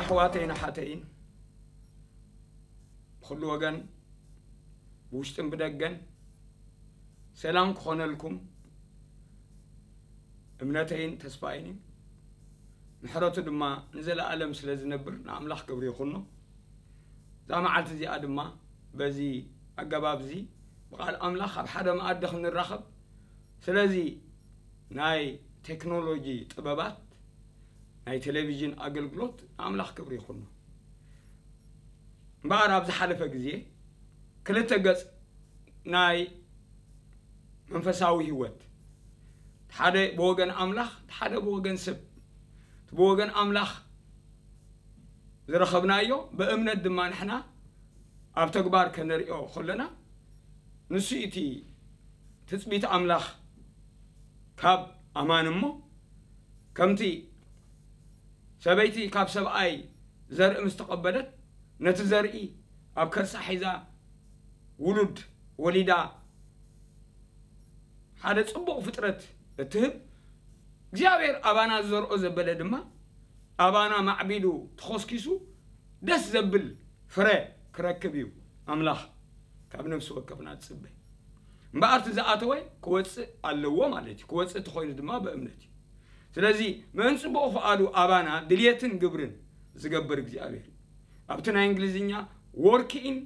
ኣሕዋተይን ኣሓተይን፣ ብኹሉ ወገን፣ ብውሽጥን ብደገን፣ ሰላም ክኾነልኩም እምነተይን ተስፋይን እዩ። ምሕረቱ ድማ ንዘለኣለም ስለ ዝነብር ንኣምላኽ ክብሪ ይኹኖ። እዛ መዓልቲ እዚኣ ድማ በዚ ኣገባብ እዚ ብቓል ኣምላኽ ኣብ ሓደ መኣዲ ክንራኸብ፣ ስለዚ ናይ ቴክኖሎጂ ጥበባት ናይ ቴሌቪዥን ኣገልግሎት ንኣምላኽ ክብሪ ይኹኖ። እምበኣር ኣብ ዝሓለፈ ግዜ ክልተ ገጽ ናይ መንፈሳዊ ህይወት፣ ሓደ ብወገን ኣምላኽ፣ ሓደ ብወገን ሰብ። እቲ ብወገን ኣምላኽ ዝረኸብናዮ ብእምነት ድማ ንሕና ኣብ ተግባር ከነርእዮ ከለና፣ ንሱ እቲ ትጽቢት ኣምላኽ ካብ ኣማን እሞ፣ ከምቲ ሰበይቲ ካብ ሰብኣይ ዘርኢ ምስ ተቐበለት፣ ነቲ ዘርኢ ኣብ ከርሳ ሒዛ ውሉድ ወሊዳ ሓደ ጽቡቕ ፍጥረት እትህብ፣ እግዚኣብሔር ኣባና ዝዘርኦ ዘበለ ድማ ኣባና ማዕቢሉ ተኾስኪሱ ደስ ዘብል ፍረ ክረክብ እዩ ኣምላኽ ካብ ነፍሲ ወከፍና ዝጽበ። እምበኣር እቲ ዝኣተወ ክወጽእ ኣለዎ ማለት እዩ። ክወጽእ እንተኾይኑ ድማ ብእምነት እዩ። ስለዚ ምእንቲ ጽቡቕ ፍቓዱ ኣባና ድልየትን ግብርን ዝገብር እግዚኣብሔር እዩ። ኣብቲ ናይ እንግሊዝኛ work in,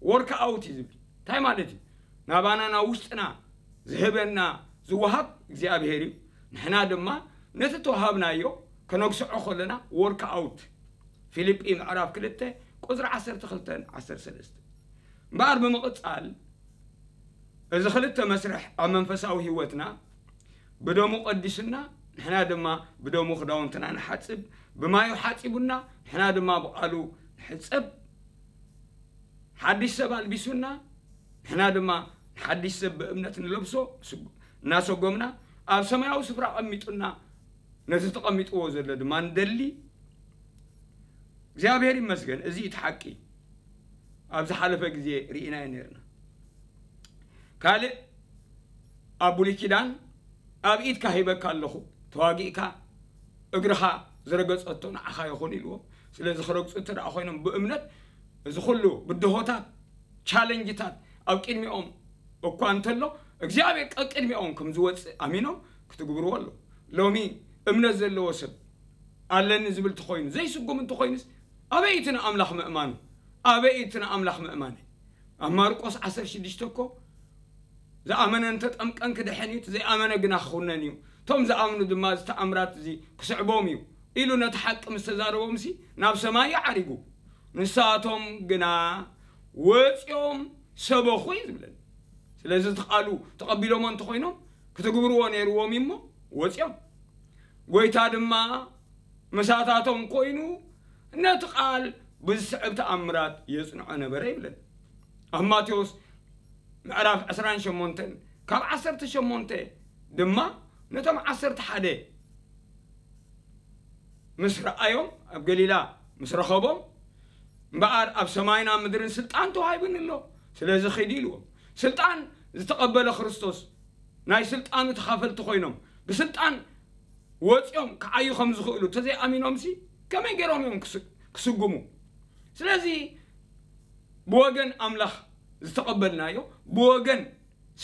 work out እዩ ዝብል። እንታይ ማለት እዩ? ናባና ናብ ውሽጥና ዝህበና ዝወሃብ እግዚኣብሔር እዩ። ንሕና ድማ ነቲ ተዋሃብናዮ ከነግስዖ ከለና work out። ፊልጲ ምዕራፍ ክልተ ቁጽሪ ዓሰርተ ክልተን ዓሰርተ ሰለስተን። እምበኣር ብምቕጻል እዚ ክልተ መስርሕ ኣብ መንፈሳዊ ህይወትና ብደሙ ቀዲሱና፣ ንሕና ድማ ብደሙ ክዳውንትና ንሓጽብ፣ ብማዩ ሓጺቡና፣ ንሕና ድማ ብቓሉ ንሕጸብ። ሓድሽ ሰብ ኣልቢሱና፣ ንሕና ድማ ንሓድሽ ሰብ ብእምነት ንለብሶ፣ ስጉ-፣ እናሰጎምና ኣብ ሰማያዊ ስፍራ ኣቐሚጡና፣ ነቲ ተቐሚጥዎ ዘሎ ድማ ንደሊ። እግዚኣብሔር ይመስገን፣ እዚ እቲ ሓቂ። ኣብ ዝሓለፈ ግዜ ርኢናዮ ነርና። ካልእ ኣብ ብሉይ ኪዳን ኣብ ኢድካ ሂበካ ኣለኹ፣ ተዋጊእካ እግርኻ ዝረገጸቶ ንዓኻ ይኹን ኢልዎም። ስለዚ ክረግጹ እንተ ደኣ ኮይኖም ብእምነት እዚ ኩሉ ብድሆታት፣ ቻለንጅታት ኣብ ቅድሚኦም እኳ እንተሎ እግዚኣብሔር ቀቅድሚኦም ከም ዝወጽእ ኣሚኖም ክትግብርዎ ኣሎ። ሎሚ እምነት ዘለዎ ሰብ ኣለኒ ዝብል እንተኾይኑ ዘይስጉም እንተኾይኑስ ኣበይ እቲ ንኣምላኽ ምእማኑ? ኣበይ እቲ ንኣምላኽ ምእማነ? ኣብ ማርቆስ ዓሰርተ ሽዱሽተ እኮ ዝኣመነ እንተጠምቀን ክድሕን እዩ፣ እቲ ዘይኣመነ ግና ክኹነን እዩ። እቶም ዝኣምኑ ድማ እዚ ተኣምራት እዚ ክስዕቦም እዩ ኢሉ ነቲ ሓቂ ምስ ተዛረቦምሲ ናብ ሰማይ እዩ ዓሪጉ። ንሳቶም ግና ወፂኦም ሰበኹ እዩ ዝብለኒ። ስለዚ እቲ ቃሉ ተቐቢሎሞ እንተኾይኖም ክትግብርዎ ነይርዎም እዩ እሞ ወፂኦም። ጎይታ ድማ ምሳታቶም ኮይኑ ነቲ ቃል ብዝስዕብ ተኣምራት የጽንዖ ነበረ ይብለኒ። ኣብ ማቴዎስ ምዕራፍ ዕስራን ሸሞንተን ካብ ዓሰርተ ሸሞንተ ድማ ነቶም ዓሰርተ ሓደ ምስ ረኣዮም ኣብ ገሊላ ምስ ረኸቦም እምበኣር ኣብ ሰማይን ኣብ ምድርን ስልጣን ተዋሂቡኒ ኣሎ፣ ስለዚ ኺዱ ኢልዎም። ስልጣን ዝተቐበለ ክርስቶስ ናይ ስልጣኑ ተኻፈልቲ ኮይኖም ብስልጣን ወፂኦም ክዓዩ ከም ዝኽእሉ ተዘይኣሚኖምሲ ከመይ ገይሮም እዮም ክስ-፣ ክስጉሙ? ስለዚ ብወገን ኣምላኽ ዝተቐበልናዮ ብወገን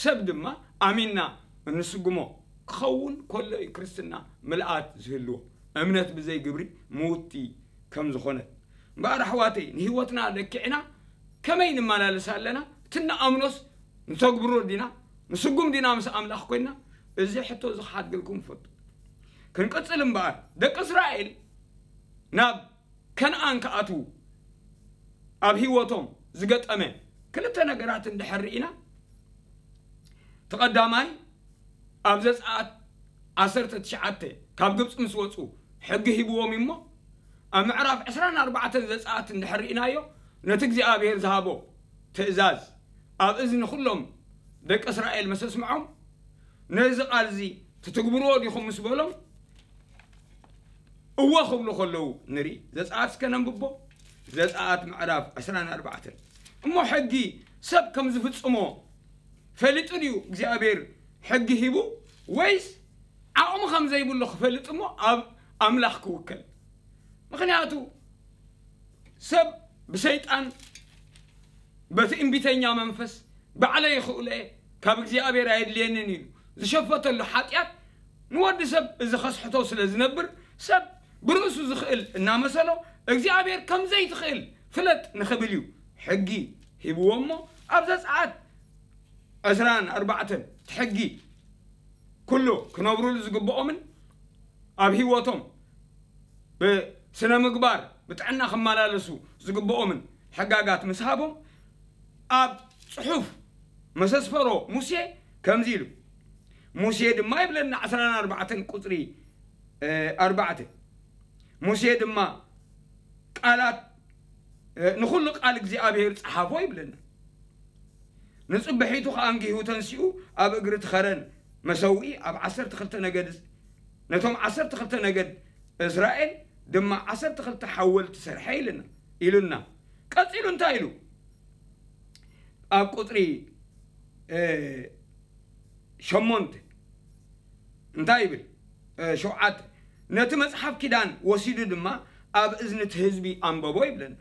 ሰብ ድማ ኣሚንና እንስጉሞ ክኸውን ከሎ እዩ ክርስትና ምልኣት ዝህልዎ። እምነት ብዘይ ግብሪ ምውቲ ከም ዝኾነት። እምበኣር ኣሕዋተይ ንህይወትና ለኪዕና ከመይ ንመላለስ ኣለና? እቲ ንኣምኖስ ንተግብሮ ዲና ንስጉም ዲና ምስ ኣምላኽ ኮይንና? እዚ ሕቶ እዚ ክሓድገልኩም እፈቱ። ክንቅጽል እምበኣር ደቂ እስራኤል ናብ ከነኣን ክኣትዉ ኣብ ህይወቶም ዝገጠመ ክልተ ነገራት እንድሕር ርኢና፣ እቲ ቀዳማይ ኣብ ዘጸኣት ዓሰርተ ትሽዓተ ካብ ግብጺ ምስ ወጹ ሕጊ ሂብዎም እዩ እሞ ኣብ ምዕራፍ ዕስራን ኣርባዕተን ዘጸኣት እንድሕር ርኢናዮ ነቲ እግዚኣብሔር ዝሃቦ ትእዛዝ ኣብ እዝኒ ኩሎም ደቂ እስራኤል ምስ ኣስምዖም ነዚ ቃል እዚ ትትግብርዎ ዲኹም ምስ በሎም እወ ክብሉ ከለዉ ንርኢ። ዘጸኣት እስከ ነንብቦ። ዘጸኣት ምዕራፍ ዕስራን ኣርባዕተን። እሞ ሕጊ ሰብ ከም ዝፍጽሞ ፈሊጡ ድዩ እግዚኣብሔር ሕጊ ሂቡ ወይስ ዓቕሚ ከም ዘይብሉ ክፈልጥ እሞ ኣብ ኣምላኽ ክውከል? ምኽንያቱ ሰብ ብሰይጣን በቲ እምቢተኛ መንፈስ ባዕለይ ይኽእሎ እየ፣ ካብ እግዚኣብሔር ኣየድልየንን ኢሉ ዝሸፈተሉ ሓጢኣት፣ ንወዲ ሰብ እዚ ከስሕቶ ስለ ዝነብር፣ ሰብ ብርእሱ ዝኽእል እናመሰሎ እግዚኣብሔር ከም ዘይትኽእል ፍለጥ ንኽብል እዩ ሕጊ ሂብዎ። እሞ ኣብ ዘጸኣት ዕስራን ኣርባዕተን እቲ ሕጊ ኩሉ ክነብሩሉ ዝግብኦምን ኣብ ህይወቶም ብስነ ምግባር ብጥዕና ክመላለሱ ዝግብኦምን ሕጋጋት ምስ ሃቦም፣ ኣብ ጽሑፍ መሰስፈሮ ሙሴ ከምዚ ኢሉ፣ ሙሴ ድማ ይብለና ዕስራን ኣርባዕተን ቁጽሪ ኣርባዕተ፣ ሙሴ ድማ ቃላት ንኹሉ ቃል እግዚኣብሔር ጸሓፎ ይብለና። ንጽብሒቱ ከኣ እንጊሁ ተንሲኡ ኣብ እግሪ እቲ ኸረን መሰውኢ ኣብ ዓሰርተ ክልተ ነገድ፣ ነቶም ዓሰርተ ክልተ ነገድ እስራኤል ድማ ዓሰርተ ክልተ ሓወልቲ ሰርሐ ኢልና፣ ኢሉና። ቀጺሉ እንታይ ኢሉ? ኣብ ቁጽሪ ሸሞንተ እንታይ ይብል? ሸውዓተ፣ ነቲ መጽሓፍ ኪዳን ወሲዱ ድማ ኣብ እዝኒ እቲ ህዝቢ ኣንበቦ ይብለና።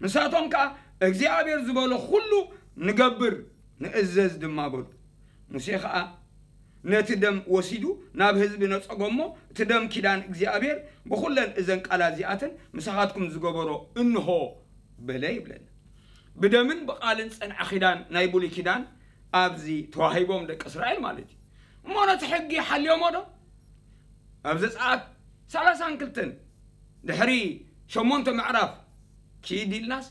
ንሳቶም ከኣ እግዚኣብሔር ዝበሎ ኩሉ ንገብር ንእዘዝ ድማ በሉ። ሙሴ ኸኣ ነቲ ደም ወሲዱ ናብ ህዝቢ ነጸጎ እሞ፣ እቲ ደም ኪዳን እግዚኣብሔር ብኹለን እዘን ቃላት እዚኣተን ምሳኻትኩም ዝገበሮ እንሆ በለ ይብለና። ብደምን ብቓልን ጸንዐ ኪዳን ናይ ብሉይ ኪዳን ኣብዚ ተዋሂቦም ደቂ እስራኤል ማለት እዩ። እሞ ነቲ ሕጊ ሓልዮሞ ዶ? ኣብ ዘጸኣት ሰላሳን ክልተን ድሕሪ ሸሞንተ ምዕራፍ ኪድ ኢልናስ፣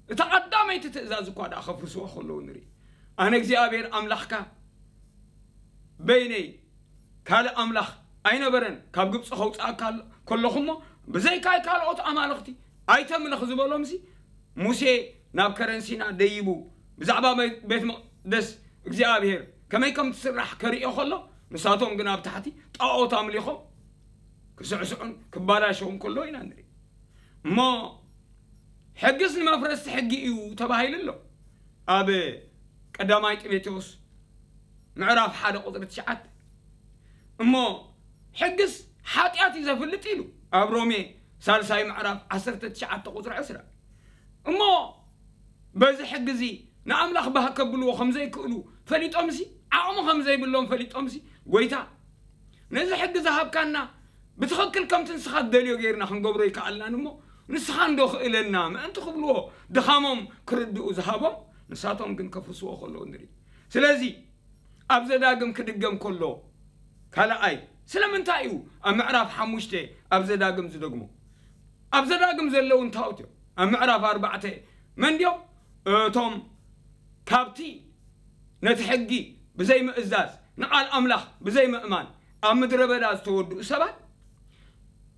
እታ ቀዳመይቲ ትእዛዝ እኳ ደኣ ከፍርስዎ ከለዉ ንርኢ። ኣነ እግዚኣብሔር ኣምላኽካ በይነይ ካልእ ኣምላኽ ኣይነበረን፣ ካብ ግብጺ ከውጽኣካ ከለኹ እሞ ብዘይካይ ካልኦት ኣማልኽቲ ኣይተምልኽ ዝበሎምሲ፣ ሙሴ ናብ ከረን ሲና ደይቡ ብዛዕባ ቤት መቕደስ እግዚኣብሔር ከመይ ከም ትስራሕ ከርእዮ ከሎ፣ ንሳቶም ግን ኣብ ታሕቲ ጣኦት ኣምሊኾም ክስዕስዑን ክባላሸውን ከሎ ኢና ንርኢ። እሞ ሕግስ ንመፍረስቲ ሕጊ እዩ ተባሂሉ ኣሎ ኣብ ቀዳማይ ጢሞቴዎስ ምዕራፍ ሓደ ቁጽሪ ትሽዓተ። እሞ ሕግስ ሓጢኣት እዩ ዘፍልጥ ኢሉ ኣብ ሮሜ ሳልሳይ ምዕራፍ ዓሰርተ ትሽዓተ ቁጽሪ ዕስራ። እሞ በዚ ሕጊ እዚ ንኣምላኽ ባህ ከብልዎ ከም ዘይክእሉ ፈሊጦምሲ፣ ዓቕሚ ከም ዘይብሎም ፈሊጦምሲ፣ ጎይታ ነዚ ሕጊ ዝሃብካና ብትኽክል ከምቲ ንስኻ ትደልዮ ጌርና ክንገብሮ ይከኣልናን እሞ፣ ንስኻ እንዶ ክእለና ምእንቲ ክብልዎ ድኻሞም ክርድኡ ዝሃቦም፣ ንሳቶም ግን ከፍርስዎ ከለዉ ንርኢ። ስለዚ ኣብ ዘዳግም ክድገም ከሎ ካልኣይ ስለምንታይ እዩ ኣብ ምዕራፍ ሓሙሽተ ኣብ ዘዳግም ዝደግሞ? ኣብ ዘዳግም ዘለዉ እንታዎት እዮም? ኣብ ምዕራፍ ኣርባዕተ መን ድዮም? እቶም ካብቲ ነቲ ሕጊ ብዘይምእዛዝ፣ ንቓል ኣምላኽ ብዘይምእማን ኣብ ምድረ በዳ ዝተወድኡ ሰባት፣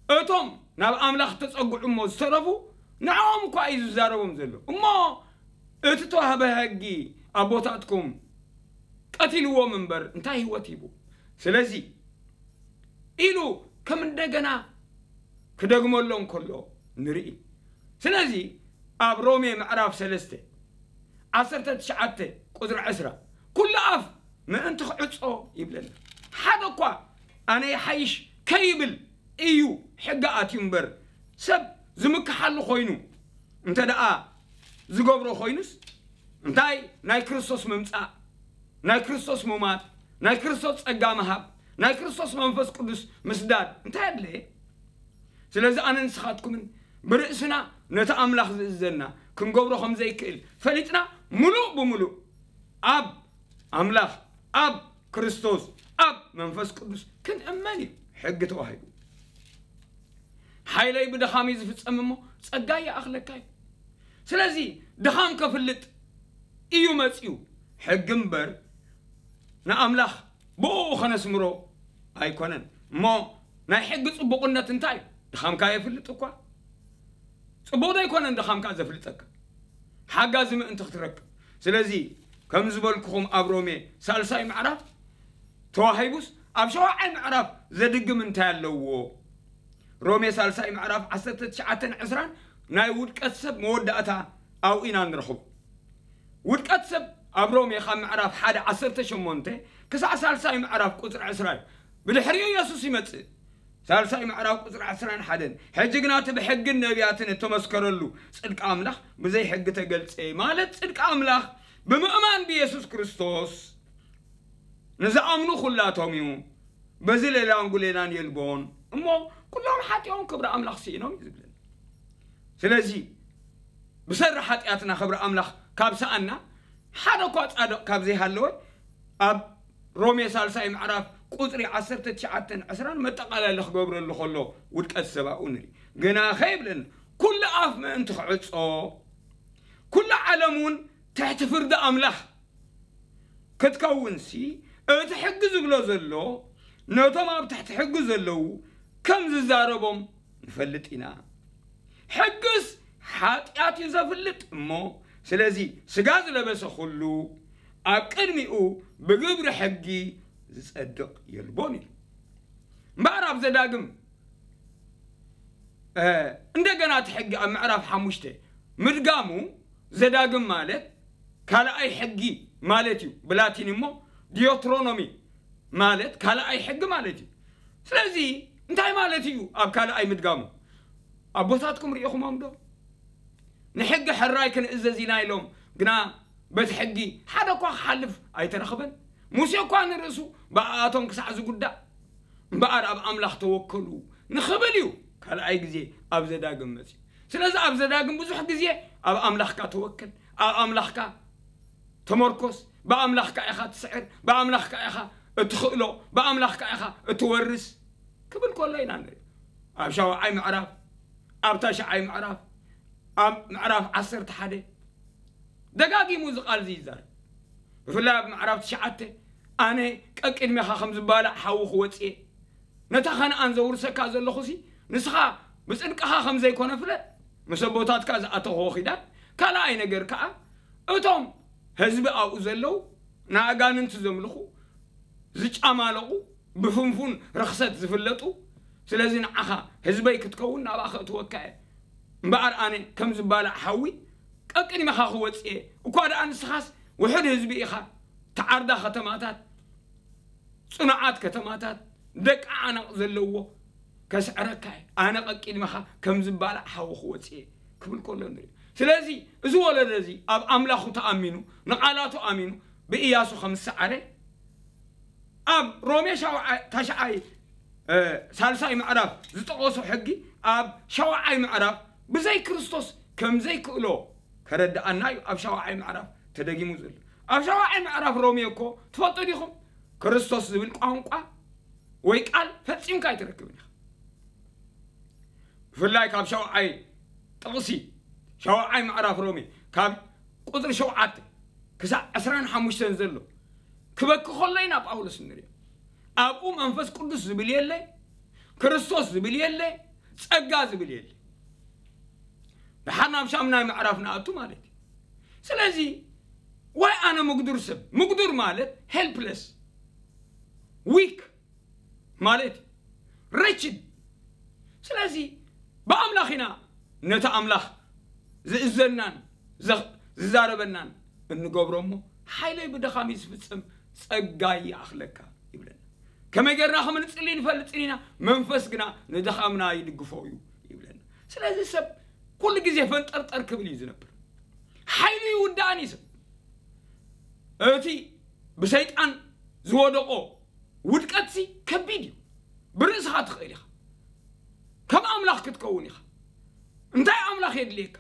እቶም ናብ ኣምላኽ ተጸግዑ እሞ ዝተረፉ፣ ንዕኦም እኳ እዩ ዝዛረቦም ዘሎ። እሞ እቲ ተዋህበ ሕጊ ኣቦታትኩም ቀቲልዎም እምበር እንታይ ህይወት ሂቡ? ስለዚ ኢሉ ከም እንደገና ክደግመሎም ከሎ ንርኢ። ስለዚ ኣብ ሮሜ ምዕራፍ ሰለስተ ዓሰርተ ትሽዓተ ቁጽሪ ዕስራ፣ "ኩሉ ኣፍ ምእንቲ ክዕጾ" ይብለና። ሓደ እኳ ኣነ ይሓይሽ ከይብል እዩ ሕጊ ኣትዩ እምበር፣ ሰብ ዝምክሓሉ ኮይኑ እንተ ደኣ ዝገብሮ ኮይኑስ፣ እንታይ ናይ ክርስቶስ ምምጻእ፣ ናይ ክርስቶስ ሙማት፣ ናይ ክርስቶስ ጸጋ ምሃብ፣ ናይ ክርስቶስ መንፈስ ቅዱስ ምስዳድ እንታይ ኣድለየ? ስለዚ ኣነ ንስኻትኩምን ብርእስና ነቲ ኣምላኽ ዝእዘና ክንገብሮ ከም ዘይክእል ፈሊጥና፣ ምሉእ ብምሉእ ኣብ ኣምላኽ፣ ኣብ ክርስቶስ፣ ኣብ መንፈስ ቅዱስ ክንእመን እዩ ሕጊ ተዋሂቡ። "ሓይለይ ብድኻም እዩ ዝፍጸም እሞ ጸጋ ይኣኽለካ" እዩ። ስለዚ ድኻም ከፍልጥ እዩ መጺኡ። ሕጊ እምበር ንኣምላኽ ብኡ ኸነስምሮ ኣይኮነን። እሞ ናይ ሕጊ ጽቡቕነት እንታይ እዩ? ድኻምካ የፍልጥ እኳ። ጽቡቕ ዶ ኣይኮነን ድኻምካ ዘፍልጠካ? ሓጋዚ ምእንቲ ክትረክብ። ስለዚ ከም ዝበልኩኹም ኣብ ሮሜ ሳልሳይ ምዕራፍ ተዋሂቡስ ኣብ ሸውዓይ ምዕራፍ ዘድግም እንታይ ኣለዎ? ሮሜ ሳልሳይ ምዕራፍ ዓሰርተ ትሽዓተን ዕስራን ናይ ውድቀት ሰብ መወዳእታ ኣብኡ ኢና ንረኽቦ። ውድቀት ሰብ ኣብ ሮሜ ካብ ምዕራፍ ሓደ ዓሰርተ ሸሞንተ ክሳዕ ሳልሳይ ምዕራፍ ቁጽሪ ዕስራ እዩ። ብድሕሪኡ የሱስ ይመጽእ። ሳልሳይ ምዕራፍ ቁጽሪ ዓሰርተ ሓደን፣ ሕጂ ግና እቲ ብሕግን ነቢያትን እተመስከረሉ ጽድቂ ኣምላኽ ብዘይ ሕጊ ተገልጸ፣ ማለት ጽድቂ ኣምላኽ ብምእማን ብየሱስ ክርስቶስ ንዝኣምኑ ኩላቶም እዩ። በዚ ሌላን ጉሌላን የልቦን እሞ፣ ኩሎም ሓጢኦም ክብሪ ኣምላኽ ስኢኖም እዩ ዝብለና። ስለዚ ብሰሪ ሓጢኣትና ክብሪ ኣምላኽ ካብ ሰኣና፣ ሓደ እኳ ጻድቕ ካብ ዘይሃለወ፣ ኣብ ሮሜ ሳልሳይ ምዕራፍ ቁጽሪ ዓሰርተ ትሽዓተን ዕስራን መጠቓለሊ ክገብረሉ ከሎ ውድቀት ሰብኣኡ ንርኢ። ግናኸ ይብለና፣ ኩሉ ኣፍ ምእንቲ ክዕጾ፣ ኩሉ ዓለም እውን ትሕቲ ፍርዲ ኣምላኽ ክትከውንሲ፣ እቲ ሕጊ ዝብሎ ዘሎ ነቶም ኣብ ትሕቲ ሕጊ ዘለዉ ከም ዝዛረቦም ንፈልጥ ኢና። ሕግስ ሓጢኣት እዩ ዘፍልጥ እሞ፣ ስለዚ ስጋ ዝለበሰ ኩሉ ኣብ ቅድሚኡ ብግብሪ ሕጊ ዝጸድቕ የልቦን እዩ። እምበኣር ኣብ ዘዳግም፣ እ፣ እንደገና እቲ ሕጊ ኣብ ምዕራፍ ሓሙሽተ ምድጋሙ፣ ዘዳግም ማለት ካልኣይ ሕጊ ማለት እዩ። ብላቲን እሞ ዲዮትሮኖሚ ማለት ካልኣይ ሕጊ ማለት እዩ። ስለዚ እንታይ ማለት እዩ ኣብ ካልኣይ ምድጋሙ? ኣቦታትኩም ርኢኹሞም ዶ? ንሕጊ ሕራይ ክንእዘዝ ኢና ኢሎም፣ ግና በቲ ሕጊ ሓደ እኳ ክሓልፍ ኣይተረኽበን። ሙሴ እኳ ንርእሱ ብኣኣቶም ክሳዕ ዝጉዳእ፣ እምበኣር ኣብ ኣምላኽ ተወከሉ ንኽብል እዩ ካልኣይ ግዜ ኣብ ዘዳግም መጺኡ። ስለዚ ኣብ ዘዳግም ብዙሕ ግዜ ኣብ ኣምላኽካ ተወከል፣ ኣብ ኣምላኽካ ተመርኮስ፣ ብኣምላኽካ ኢኻ ትስዕር፣ ብኣምላኽካ ኢኻ እትኽእሎ፣ ብኣምላኽካ ኢኻ እትወርስ ክብል ከሎ ኢና ንርኢ። ኣብ ሻውዓይ ምዕራፍ፣ ኣብ ታሽዓይ ምዕራፍ፣ ኣብ ምዕራፍ ዓሰርተ ሓደ ደጋጊሙ እዚ ቃል እዚ ይዛረብ። ብፍላይ ኣብ ምዕራፍ ትሽዓተ፣ ኣነ ቀቅድሜኻ ከም ዝባላዕ ሓዊ ክወጽእ እየ፣ ነታ ከነኣን ዘውርሰካ ዘለኹሲ ንስኻ ብጽድቅኻ ከም ዘይኮነ ፍለጥ። ምስ ኣቦታትካ ዝኣተኽዎ ኪዳን። ካልኣይ ነገር ከኣ፣ እቶም ህዝቢ ኣብኡ ዘለዉ ንኣጋንንቲ ዘምልኹ፣ ዝጫማለቑ፣ ብፍንፉን ርኽሰት ዝፍለጡ፣ ስለዚ ንዓኻ ህዝበይ ክትከውን ናብኣ ከእትወካ እየ። እምበኣር ኣነ ከም ዝባላዕ ሓዊ ቀቅድሜኻ ክወጽእ እየ። እኳ ደኣ ንስኻስ ውሑድ ህዝቢ ኢኻ፣ ተዓርዳ ከተማታት፣ ጽኑዓት ከተማታት፣ ደቂ ዓነቕ ዘለዎ ከስዕረካ እየ። ኣነ ቀቂድመኻ ከም ዝባላዕ ሓዊ ክወጽእ እየ ክብል ከሎ ንርኢ። ስለዚ እዚ ወለዶ እዚ ኣብ ኣምላኹ ተኣሚኑ፣ ንቓላቱ ኣሚኑ ብእያሱ ከም ዝሰዓረ፣ ኣብ ሮሜ ሻውዓይ፣ ታሽዓይ፣ እ፣ ሳልሳይ ምዕራፍ ዝጠቐሶ ሕጊ ኣብ ሻውዓይ ምዕራፍ ብዘይ ክርስቶስ ከም ዘይክእሎ ከረድኣና እዩ ኣብ ሻውዓይ ምዕራፍ ተደጊሙ ዘሎ። ኣብ ሻውዓይ ምዕራፍ ሮሜ እኮ ትፈልጡ ዲኹም? ክርስቶስ ዝብል ቋንቋ ወይ ቃል ፈጺምካ ኣይትረክብን ኢኻ። ብፍላይ ካብ ሻውዓይ ጥቕሲ፣ ሻውዓይ ምዕራፍ ሮሜ፣ ካብ ቁጽሪ ሸውዓተ ክሳዕ ዕስራን ሓሙሽተን ዘሎ ክበኪ ከሎ ኢና ጳውሎስ ንሪኦ። ኣብኡ መንፈስ ቅዱስ ዝብል የለ፣ ክርስቶስ ዝብል የለ፣ ጸጋ ዝብል የለ። ደሓር ናብ ሻምናይ ምዕራፍ ንኣቱ ማለት እዩ። ስለዚ፣ ዋይ ኣነ ምጉዱር ሰብ፣ ምጉዱር ማለት ሄልፕለስ፣ ዊክ ማለት እዩ፣ ሬችድ። ስለዚ ብኣምላኽ ኢና ነቲ ኣምላኽ ዝእዘናን ዘ-፣ ዝዛረበናን እንገብሮ እሞ፣ ሓይለይ ብድኻም እዩ ዝፍጽም፣ ጸጋይ ይኣኽለካ ይብለና። ከመይ ጌርና ከም እንጽሊ ንፈልጥን ኢና፣ መንፈስ ግና ንድኻምና ይድግፎ እዩ ይብለና። ስለዚ ሰብ ኩሉ ግዜ ፈንጠርጠር ክብል እዩ ዝነብር። ሓይሉ ይውዳእን እዩ ሰብ። እቲ ብሰይጣን ዝወደቆ ውድቀትሲ ከቢድ እዩ። ብርእስኻ ትኽእል ኢኻ። ከም ኣምላኽ ክትከውን ኢኻ። እንታይ ኣምላኽ የድልየካ?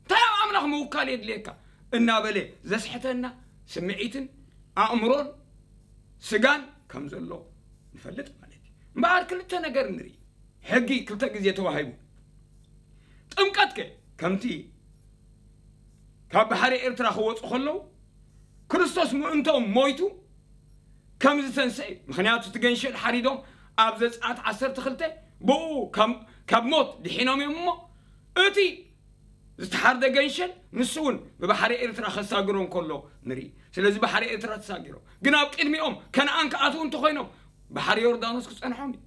እንታይ ኣብ ኣምላኽ ምውካል የድልየካ? እናበለ ዘስሕተና ስምዒትን ኣእምሮን ስጋን ከም ዘሎ ንፈልጥ ማለት እዩ። እምበኣር ክልተ ነገር ንርኢ። ሕጊ ክልተ ግዜ ተዋሂቡ። ጥምቀት ከ ከምቲ ካብ ባሕሪ ኤርትራ ክወጹ ከለዉ ክርስቶስ ምእንቶም ሞይቱ ከም ዝተንስአ እዩ። ምኽንያቱ እቲ ገንሸል ሓሪዶም ኣብ ዘጸኣት ዓሰርተ ክልተ ብኡ ካብ፣ ካብ ሞት ድሒኖም እዮም እሞ እቲ ዝተሓርደ ገንሸል ንሱ እውን ብባሕሪ ኤርትራ ከሳግሮም ከሎ ንርኢ። ስለዚ ባሕሪ ኤርትራ ተሳጊሮም፣ ግን ኣብ ቅድሚኦም ከነኣን ክኣትዉ እንተኾይኖም ባሕሪ ዮርዳኖስ ክጸንሖም እዩ።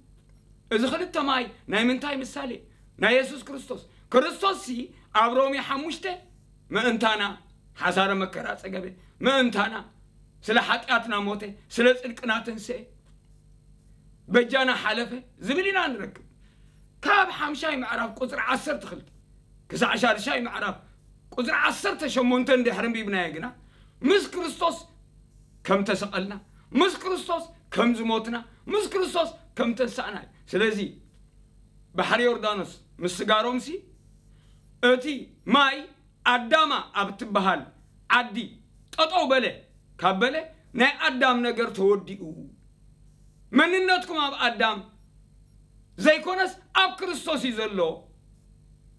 እዚ ክልተ ማይ ናይ ምንታይ ምሳሌ? ናይ የሱስ ክርስቶስ። ክርስቶስሲ ኣብ ሮሜ ሓሙሽተ ምእንታና ሓሳረ መከራ ጸገበ፣ ምእንታና ስለ ሓጢኣትና ሞተ፣ ስለ ጽድቅና ተንስአ፣ በጃና ሓለፈ ዝብል ኢና ንረክብ። ካብ ሓምሻይ ምዕራፍ ቁፅሪ ዓሰርተ ክልተ ክሳዕ ሻድሻይ ምዕራፍ ቁፅሪ ዓሰርተ ሸሞንተ እንድሕር ኣንቢብናዮ ግና፣ ምስ ክርስቶስ ከም ተሰቐልና፣ ምስ ክርስቶስ ከም ዝሞትና፣ ምስ ክርስቶስ ከም ተንሳእና እዩ። ስለዚ ባሕሪ ዮርዳኖስ ምስጋሮምሲ፣ እቲ ማይ ኣዳማ ኣብ ትበሃል ዓዲ ጠጠው በለ ካብ በለ፣ ናይ ኣዳም ነገር ተወዲኡ። መንነትኩም ኣብ ኣዳም ዘይኮነስ ኣብ ክርስቶስ እዩ ዘሎ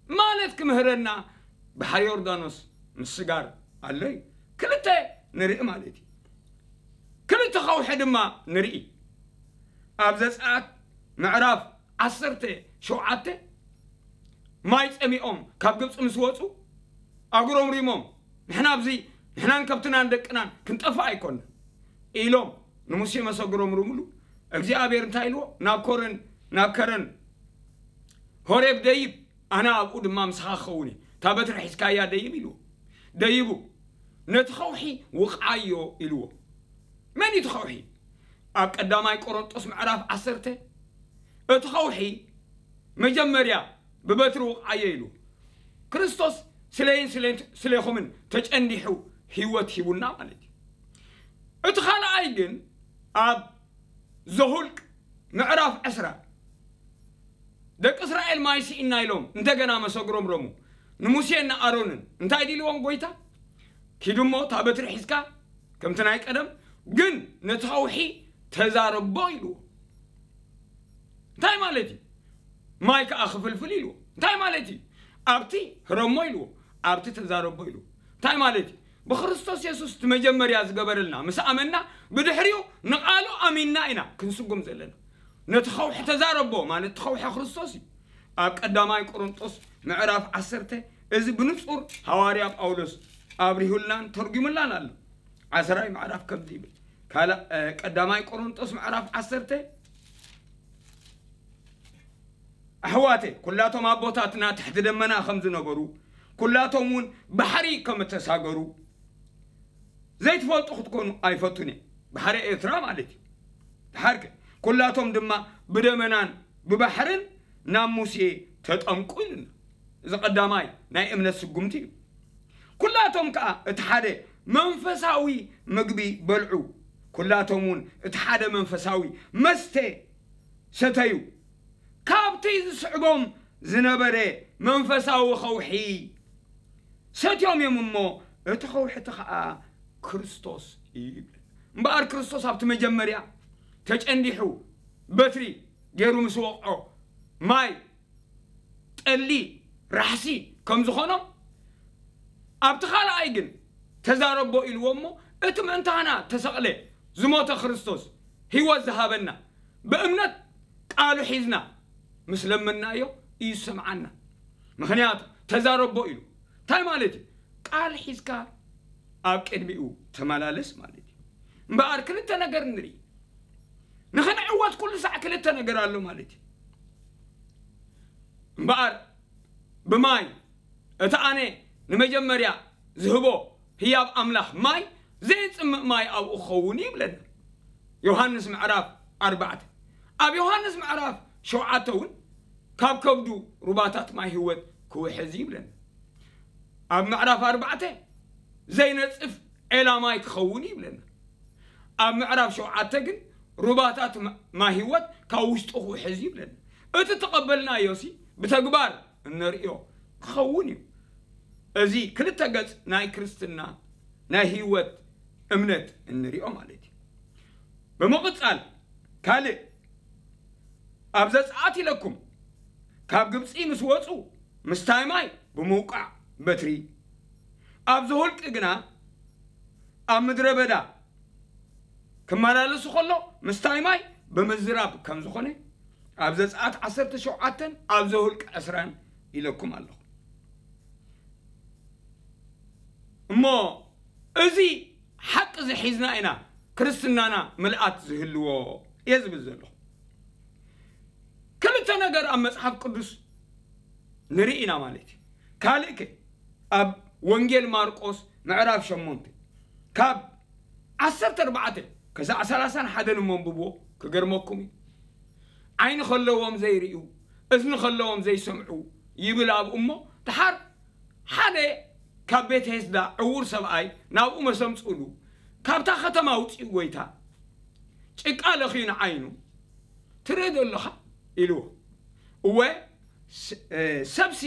ማለት ክምህረና ባሕሪ ዮርዳኖስ ምስጋር ኣሎ እዩ። ክልተ ንርኢ ማለት እዩ። ክልተ ከውሒ ድማ ንርኢ። ኣብ ዘጸኣት ምዕራፍ ዓሰርተ ሸውዓተ፣ ማይ ጸሚኦም ካብ ግብጺ ምስ ወጹ፣ ኣጉረምሪሞም፣ "ንሕና ኣብዚ፣ ንሕናን ከብትናን ደቅናን ክንጠፍእ ኣይኮንና" ኢሎም ንሙሴ መሰ ኣጉረምርምሉ። እግዚኣብሔር እንታይ ኢልዎ? "ናብ ኮረን፣ ናብ ከረን ሆሬብ ደይብ፣ ኣነ ኣብኡ ድማ ምሳኻ ክኸውን እየ። እታ በትሪ ሒዝካያ ደይብ" ኢልዎ። ደይቡ፣ "ነቲ ከውሒ ውቕዓዮ" ኢልዎ። መን እዩ እቲ ከውሒ? ኣብ ቀዳማይ ቆሮንጦስ ምዕራፍ ዓሰርተ፣ እቲ ከውሒ መጀመርያ ብበትሪ ውቕዓዮ ኢሉ። ክርስቶስ ስለይን ስለይን ስለይኹምን ተጨንዲሑ ህይወት ሂቡና ማለት እዩ። እቲ ካልኣይ ግን ኣብ ዘሁልቅ ምዕራፍ ዕስራ፣ ደቂ እስራኤል ማይ ስኢና ኢሎም እንደገና መሰ ኣጉረምረሙ። ንሙሴን ንኣሮንን እንታይ ድልዎም ጎይታ? "ኪዱ እሞ እታ በትሪ ሒዝካ ከምቲ ናይ ቀደም፣ ግን ነቲ ከውሒ ተዛረቦ" ኢልዎ። እንታይ ማለት እዩ? "ማይ ከዓ ክፍልፍል" ኢልዎ። እንታይ ማለት እዩ? "ኣብቲ ህረሞ" ኢልዎ። "ኣብቲ ተዛረቦ" ኢልዎ። እንታይ ማለት እዩ? ብክርስቶስ የሱስ እቲ መጀመርያ ዝገበረልና ምስ ኣመንና፣ ብድሕሪኡ ንቓሉ ኣሚንና ኢና ክንስጉም ዘለና። ነቲ ከውሒ ተዛረቦ ማለት እቲ ከውሒ ክርስቶስ እዩ። ኣብ ቀዳማይ ቆሮንጦስ ምዕራፍ ዓሰርተ፣ እዚ ብንጹር ሃዋርያ ጳውሎስ ኣብሪሁልናን ተርጉሙላን ኣሎ። ዓስራይ ምዕራፍ ከምዚ ይብል። ካልእ፣ እ፣ ቀዳማይ ቆሮንጦስ ምዕራፍ ዓሰርተ፣ ኣሕዋተ፣ ኩላቶም ኣቦታትና ትሕቲ ደመና ከም ዝነበሩ፣ ኩላቶም እውን ባሕሪ ከም እተሳገሩ ዘይትፈልጡ ክትኮኑ ኣይፈቱን እየ። ባሕሪ ኤርትራ ማለት እዩ። ድሓር ከ፣ ኩላቶም ድማ ብደመናን ብባሕርን ናብ ሙሴ ተጠምቁ ኢሉና። እዚ ቀዳማይ ናይ እምነት ስጉምቲ እዩ። ኩላቶም ከኣ እቲ ሓደ መንፈሳዊ ምግቢ በልዑ፣ ኩላቶም እውን እቲ ሓደ መንፈሳዊ መስተ ሰተዩ፣ ካብቲ ዝስዕቦም ዝነበረ መንፈሳዊ ከውሒ ሰትዮም እዮም እሞ፣ እቲ ከውሒ እቲ ኸኣ ክርስቶስ እዩ ይብል። እምበኣር ክርስቶስ ኣብቲ መጀመርያ ተጨንዲሑ በትሪ ገይሩ ምስ ወቕዖ፣ ማይ፣ ጠሊ፣ ራሕሲ ከም ዝኾኖም፣ ኣብቲ ካልኣይ ግን ተዛረቦ ኢልዎ እሞ፣ እቲ ምእንታና ተሰቕለ፣ ዝሞተ ክርስቶስ፣ ህይወት ዝሃበና፣ ብእምነት ቃሉ ሒዝና ምስ ለመንናዮ እዩ ዝሰምዓና። ምኽንያቱ ተዛረቦ ኢሉ። እንታይ ማለት እዩ? ቃል ሒዝካ ኣብ ቅድሚኡ ተመላለስ ማለት እዩ። እምበኣር ክልተ ነገር ንርኢ። ንኽንዕወት ኩሉ ሳዕ ክልተ ነገር ኣሎ ማለት እዩ። እምበኣር ብማይ፣ እቲ ኣነ ንመጀመርያ ዝህቦ ህያብ ኣምላኽ ማይ፣ ዘይጽምእ ማይ ኣብኡ ክኸውን እዩ ይብለና። ዮሃንስ ምዕራፍ ኣርባዕተ። ኣብ ዮሃንስ ምዕራፍ ሸውዓተ እውን ካብ ከብዱ ሩባታት ማይ ህይወት ክውሕዝ እዩ ይብለና። ኣብ ምዕራፍ ኣርባዕተ ዘይነጽፍ ዔላ ማይ ክኸውን እዩ ይብለና። ኣብ ምዕራፍ ሸውዓተ ግን ሩባታት ማ-፣ ማይ ህይወት ካብ ውሽጡ ክውሕዝ እዩ ይብለና። እቲ ተቐበልናዮ ሲ ብተግባር እነርእዮ ክኸውን እዩ። እዚ ክልተ ገጽ ናይ ክርስትና ናይ ህይወት እምነት እንርእዮ ማለት እዩ። ብምቕጻል ካልእ ኣብ ዘጸኣት ኢለኩም ካብ ግብጺ ምስ ወጹ ምስታይ ማይ ብምውቃዕ በትሪ፣ ኣብ ዘሁልቂ ግና ኣብ ምድረ በዳ ክመላለሱ ከሎ ምስታይ ማይ ብምዝራብ ከም ዝኾነ ኣብ ዘጸኣት ዓሰርተ ሸውዓተን ኣብ ዘሁልቂ ዕስራን ኢለኩም ኣለኹ። እሞ እዚ ሓቂ እዚ ሒዝና ኢና ክርስትናና ምልኣት ዝህልዎ እየ ዝብል ዘለኹ። ክልተ ነገር ኣብ መጽሓፍ ቅዱስ ንርኢ ኢና ማለት እዩ። ካልእ ከ ኣብ ወንጌል ማርቆስ ምዕራፍ ሸሞንተ ካብ ዓሰርተ ኣርባዕተ ክሳዕ ሰላሳን ሓደን እሞ ኣንብብዎ ክገርመኩም እዩ። ዓይኒ ከለዎም ዘይርእዩ፣ እዝኒ ከለዎም ዘይሰምዑ ይብል ኣብኡ። እሞ ድሓር ሓደ ካብ ቤት ሄስዳ ዕዉር ሰብኣይ ናብኡ መሰምፅእሉ፣ ካብታ ከተማ ኣውፅኡ ጎይታ፣ ጭቃ ለኽዩ ንዓይኑ፣ ትርኢ ዶ ኣለኻ ኢልዎ። እወ፣ ስ- እ፣ ሰብሲ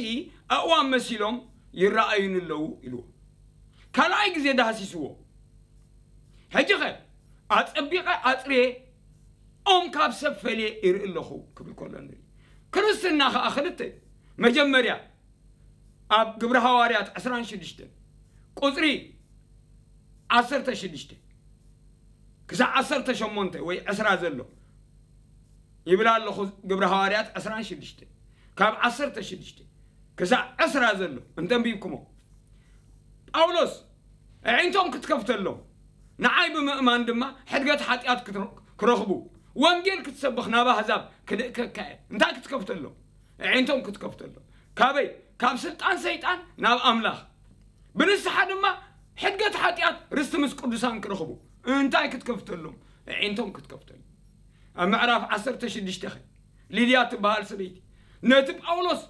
ኣእዋም መሲሎም ይረኣዩኒ ኣለዉ ኢልዎ። ካልኣይ ግዜ ዳህሲስዎ። ሕጂ ኸ ኣጸቢቐ ኣጽርየ ኦም ካብ ሰብ ፈልየ ይርኢ ኣለኹ ክብል ከሎ ንርኢ። ክርስትና ኸኣ ክልተ እዩ። መጀመርያ ኣብ ግብሪ ሃዋርያት ዕስራን ሽዱሽተን ቁጽሪ ዓሰርተ ሽዱሽተ ክሳዕ ዓሰርተ ሸሞንተ ወይ ዕስራ ዘሎ ይብል ኣለኹ። ግብሪ ሃዋርያት ዕስራን ሽዱሽተ ካብ ዓሰርተ ሽዱሽተ ክሳዕ ዕስራ ዘሎ እንተንቢብኩሞ፣ ጳውሎስ ኣዒንቶም ክትከፍተሎም፣ ንዓይ ብምእማን ድማ ሕድገት ሓጢኣት ክትረ- ክረኽቡ፣ ወንጌል ክትሰብኽ ናብ ኣህዛብ ክልእከካ እየ። እንታይ ክትከፍተሎም? ኣዒንቶም ክትከፍተሎም። ካበይ? ካብ ስልጣን ሰይጣን ናብ ኣምላኽ። ብንስሓ ድማ ሕድገት ሓጢኣት ርስቲ ምስ ቅዱሳን ክረኽቡ። እንታይ ክትከፍተሎም? ኣዒንቶም ክትከፍተሎም። ኣብ ምዕራፍ ዓሰርተ ሽዱሽተ ኸ ሊድያ ትበሃል ሰበይቲ ነቲ ጳውሎስ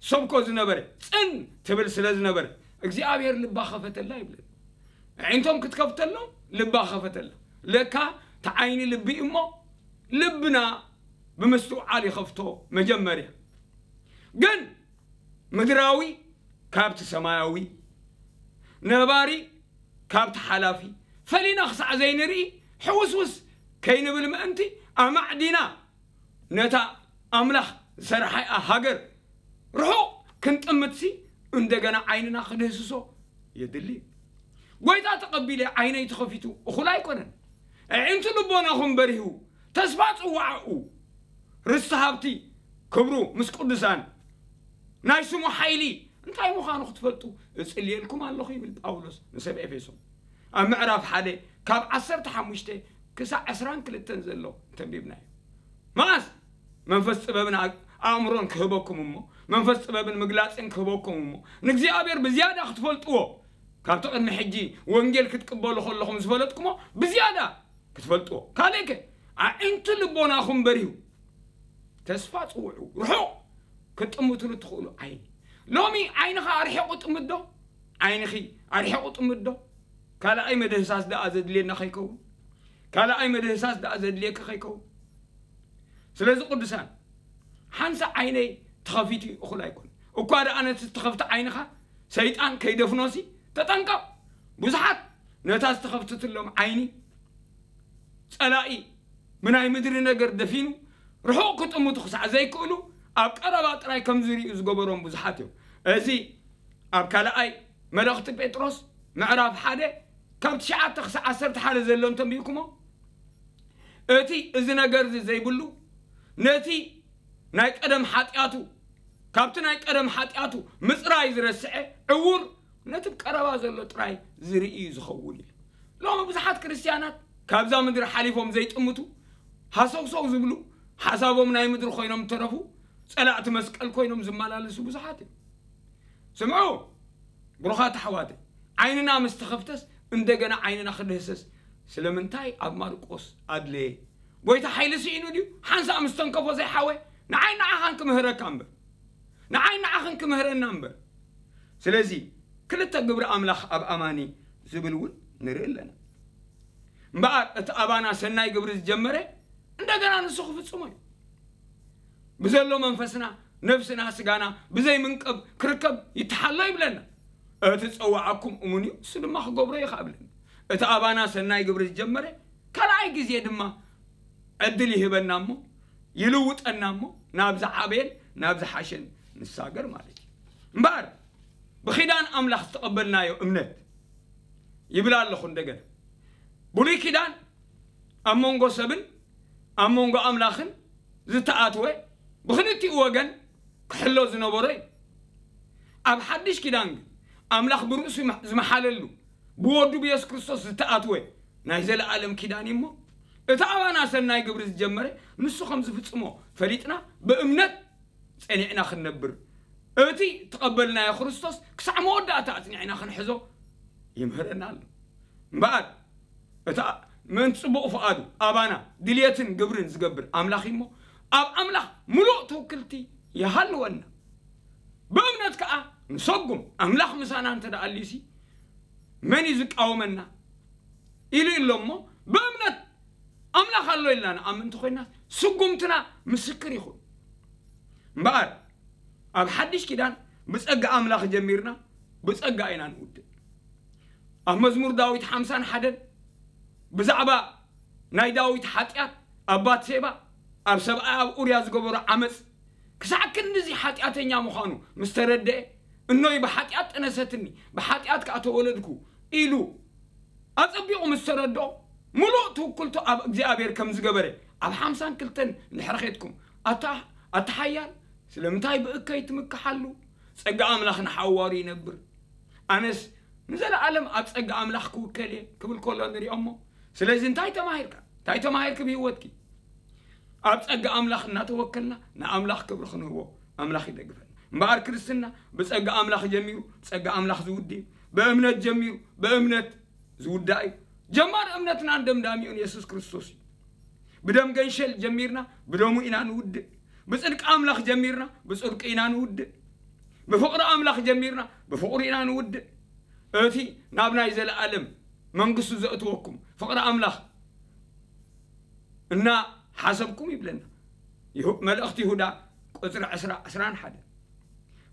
ሰብኮ ዝነበረ ጽን ትብል ስለ ዝነበረ እግዚኣብሔር ልባ ኸፈተላ ይብለና። ኣዒንቶም ክትከፍተሎም ልባ ኸፈተላ። ለካ እቲ ዓይኒ ልቢ እዩ እሞ ልብና ብምስትውዓል ይኸፍቶ መጀመርያ። ግን ምድራዊ ካብቲ ሰማያዊ፣ ነባሪ ካብቲ ሓላፊ ፈሊና ክሳዕ ዘይንርኢ ሕውስውስ ከይንብል ምእንቲ ኣማዕዲና ነታ ኣምላኽ ዝሰርሓያ ሃገር ርሑቕ ክንጥምትሲ እንደገና ዓይንና ክድህስሶ የድሊ። ጎይታ ተቐቢለ ዓይነይ ተኸፊቱ እኹል ኣይኮነን። ኣዒንቲ ልቦናኹም በሪሁ ተስፋ ጽዋዕኡ ርስቲ ሃብቲ ክብሩ ምስ ቅዱሳን ናይ ስሙ ሓይሊ እንታይ ምዃኑ ክትፈልጡ እጽልየልኩም ኣለኹ ይብል ጳውሎስ ንሰብ ኤፌሶን ኣብ ምዕራፍ ሓደ ካብ ዓሰርተ ሓሙሽተ ክሳዕ ዕስራን ክልተን ዘሎ እንተንቢብናዮ። መዓስ መንፈስ ጥበብን ኣ- ኣእምሮን ክህበኩም እሞ መንፈስ ጥበብን ምግላጽን ክህበኩም እሞ ንእግዚኣብሔር ብዝያዳ ክትፈልጥዎ ካብቲ ቅድሚ ሕጂ ወንጌል ክትቅበሉ ከለኹም ዝፈለጥኩሞ ብዝያዳ ክትፈልጥዎ ካልእከ ኣዒንቲ ልቦናኹም በሪሁ ተስፋ ጽውዑ ርሑቕ ክትጥምትሉ ትኽእሉ ዓይኒ ሎሚ ዓይንኻ ኣርሒቑ ጥምዶ ዓይንኺ ኣርሒቑ ጥምዶ ካልኣይ መደህሳስ ደኣ ዘድልየና ከይከውን ካልኣይ መደህሳስ ደኣ ዘድልየካ ከይከውን ስለዚ ቅዱሳን ሓንሳ ዓይነይ ተኸፊቱ እዩ እኹል ኣይኮን እኳ ደኣ ነቲ ዝተኸፍተ ዓይንኻ ሰይጣን ከይደፍኖሲ ተጠንቀቕ ብዙሓት ነታ ዝተኸፍተትሎም ዓይኒ ጸላኢ ብናይ ምድሪ ነገር ደፊኑ ርሑቕ ክጥምቱ ክሳዕ ዘይክእሉ ኣብ ቀረባ ጥራይ ከም ዝርእዩ ዝገበሮም ብዙሓት እዮም። እዚ ኣብ ካልኣይ መልእኽቲ ጴጥሮስ ምዕራፍ ሓደ ካብ ትሽዓተ ክሳዕ ዓሰርተ ሓደ ዘሎ እንተንቢብኩሞ እቲ እዚ ነገር እዚ ዘይብሉ ነቲ ናይ ቀደም ሓጢኣቱ ካብቲ ናይ ቀደም ሓጢኣቱ ምጽራይ ዝረስዐ ዕዉር ነቲ ቀረባ ዘሎ ጥራይ ዝርኢ እዩ ዝኸውን ኢሉ። ሎሚ ብዙሓት ክርስትያናት ካብዛ ምድሪ ሓሊፎም ዘይጥምቱ ሃሰውሰው ዝብሉ ሓሳቦም ናይ ምድሪ ኮይኖም ተረፉ ጸላእቲ መስቀል ኮይኖም ዝመላለሱ ብዙሓት እዮም። ስምዑ ብሩኻት ኣሕዋተይ ዓይንና ምስ ተኸፍተስ እንደገና ዓይንና ክድህሰስ ስለምንታይ ኣብ ማርቆስ ኣድለየ? ጎይታ ሓይሊ ስኢኑ ድዩ? ሓንሳእ ምስ ተንከፎ ዘይሓወ ንዓይ ንዓኻን ክምህረካ እምበር ንዓይ ንዓኽን ክምህረና እምበር ስለዚ ክልተ ግብሪ ኣምላኽ ኣብ ኣማኒ ዝብል እውን ንርኢ ኣለና እምበኣር እቲ ኣባና ሰናይ ግብሪ ዝጀመረ እንደገና ንሱ ክፍጽሞ እዩ ብዘሎ መንፈስና ነፍስና ስጋና ብዘይ ምንቀብ ክርከብ ይተሓሎ ይብለና እቲ ጸዋዓኩም እሙን እዩ እሱ ድማ ክገብሮ እዩ ብለና እቲ ኣባና ሰናይ ግብሪ ዝጀመረ ካልኣይ ግዜ ድማ ዕድል ይህበና እሞ ይልውጠና እሞ ናብ ዝዓበየን ናብ ዝሓሸን ንሳገር ማለት እዩ እምበኣር ብኪዳን ኣምላኽ ዝተቐበልናዮ እምነት ይብል ኣለኹ እንደገና ብሉይ ኪዳን ኣብ መንጎ ሰብን ኣብ መንጎ ኣምላኽን ዝተኣትወ ብክልቲኡ ወገን ክሕሎ ዝነበሮ እዩ ኣብ ሓድሽ ኪዳን ግን ኣምላኽ ብርእሱ ዝመሓለሉ ብወዱ ብየሱስ ክርስቶስ ዝተኣትወ ናይ ዘለኣለም ኪዳን እዩ እሞ እቲ ኣባና ሰናይ ግብሪ ዝጀመረ ንሱ ከም ዝፍጽሞ ፈሊጥና ብእምነት ጸኒዕና ክንነብር እቲ ተቐበልናዮ ክርስቶስ ክሳዕ መወዳእታ ኣጽኒዕና ክንሕዞ ይምህረና ኣሎ እምበኣር እቲ ምእንቲ ጽቡቕ ፍቓዱ ኣባና ድልየትን ግብርን ዝገብር ኣምላኽ እሞ ኣብ ኣምላኽ ምሉእ ትውክልቲ ይሃልወና። ብእምነት ከዓ ንሰጉም፣ ኣምላኽ ምሳና እንተ ደኣ ኣልዩሲ መን እዩ ዝቃወመና? ኢሉ ኣሎ እሞ፣ ብእምነት ኣምላኽ ኣሎ ኢልና ንኣምን እንተኾይና፣ ስጉምትና ምስክር ይኹን። እምበኣር ኣብ ሓድሽ ኪዳን ብጸጋ ኣምላኽ ጀሚርና፣ ብጸጋ ኢና ንውድእ። ኣብ መዝሙር ዳዊት ሓምሳን ሓደን ብዛዕባ ናይ ዳዊት ሓጢኣት ኣብ ባትሴባ፣ ኣብ ሰብኣይ ኣብ ኡርያ ዝገበሮ ዓመፅ፣ ክሳዕ ክንድዚ ሓጢኣተኛ ምዃኑ ምስ ተረድአ፣ እኖይ ብሓጢኣት ጠነሰትኒ፣ ብሓጢኣት ከዓ ተወለድኩ ኢሉ ኣጸቢቑ ምስ ተረድኦ፣ ምሉእ ትውክልቱ ኣብ እግዚኣብሔር ከም ዝገበረ፣ ኣብ ሓምሳን ክልተን እንድሕር ኸድኩም፣ ኣታ ኣታ ሓያል፣ ስለምንታይ ብእከይ ትምክሓሉ? ጸጋ ኣምላኽ ንሓዋሩ ይነብር። ኣነስ ንዘለኣለም ኣብ ጸጋ ኣምላኽ ክውከል እየ ክብል ከሎ ንሪኦ እሞ፣ ስለዚ እንታይ ተማሂርካ? እንታይ ተማሂርክ ብህይወትኪ? ኣብ ጸጋ ኣምላኽ እናተወከልና ንኣምላኽ ክብሪ ክንህቦ ኣምላኽ ይደግፈና። እምበኣር ክርስትና ብጸጋ ኣምላኽ ጀሚሩ፣ ጸጋ ኣምላኽ ዝውድእ እዩ። ብእምነት ጀሚሩ፣ ብእምነት ዝውዳእ እዩ። ጀማሪ እምነትናን ደምዳሚኡን የሱስ ክርስቶስ እዩ። ብደም ገንሸል ጀሚርና፣ ብደሙ ኢና ንውድእ። ብጽድቂ ኣምላኽ ጀሚርና፣ ብጽድቂ ኢና ንውድእ። ብፍቕሪ ኣምላኽ ጀሚርና፣ ብፍቕሪ ኢና ንውድእ። እቲ ናብ ናይ ዘለኣለም መንግስቱ ዘእትወኩም ፍቕሪ ኣምላኽ እና ሓሰብኩም ይብለና። ይሁ-፣ መልእኽቲ ይሁዳ ቁጽሪ ዕስራ፣ ዕስራን ሓደ።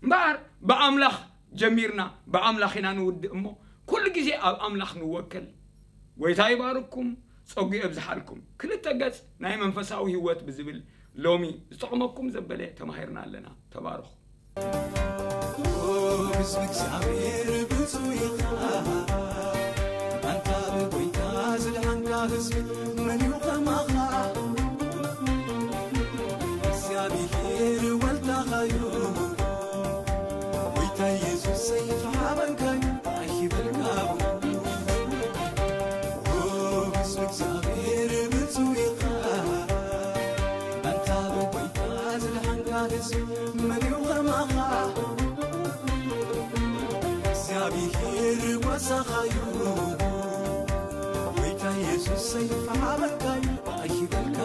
እምበኣር ብኣምላኽ ጀሚርና፣ ብኣምላኽ ኢና ንውድእ እሞ፣ ኩሉ ግዜ ኣብ ኣምላኽ ንወከል። ጎይታ ይባርኩም፣ ጸጉ የብዝሓልኩም። ክልተ ገጽ ናይ መንፈሳዊ ህይወት ብዝብል ሎሚ ዝጠቕመኩም ዘበለ ተማሂርና ኣለና። ተባረኹ። ህዝቢ እግዚኣብሔር ብፁዕ ኢኻ፣ ኣንታ ብጎይታ ዝድሓንካ ህዝቢ መን እዩ ከማኻ? እግዚኣብሔር ወልዳኻዩ፣ ጎይታ ኢየሱስ ሰይፍ ሃበንካዩ፣ ኣይበልካ። ኦ፣ ህዝቢ እግዚኣብሔር ብፁዕ ኢኻ፣ ኣንታ ብጎይታ ዝድሓንካ ህዝቢ መን እዩ ከማኻ? እግዚኣብሔር ጓሳኻዩ፣ ጎይታ ኢየሱስ ሰይፍ ሃበንካዩ፣ ኣይበልካ።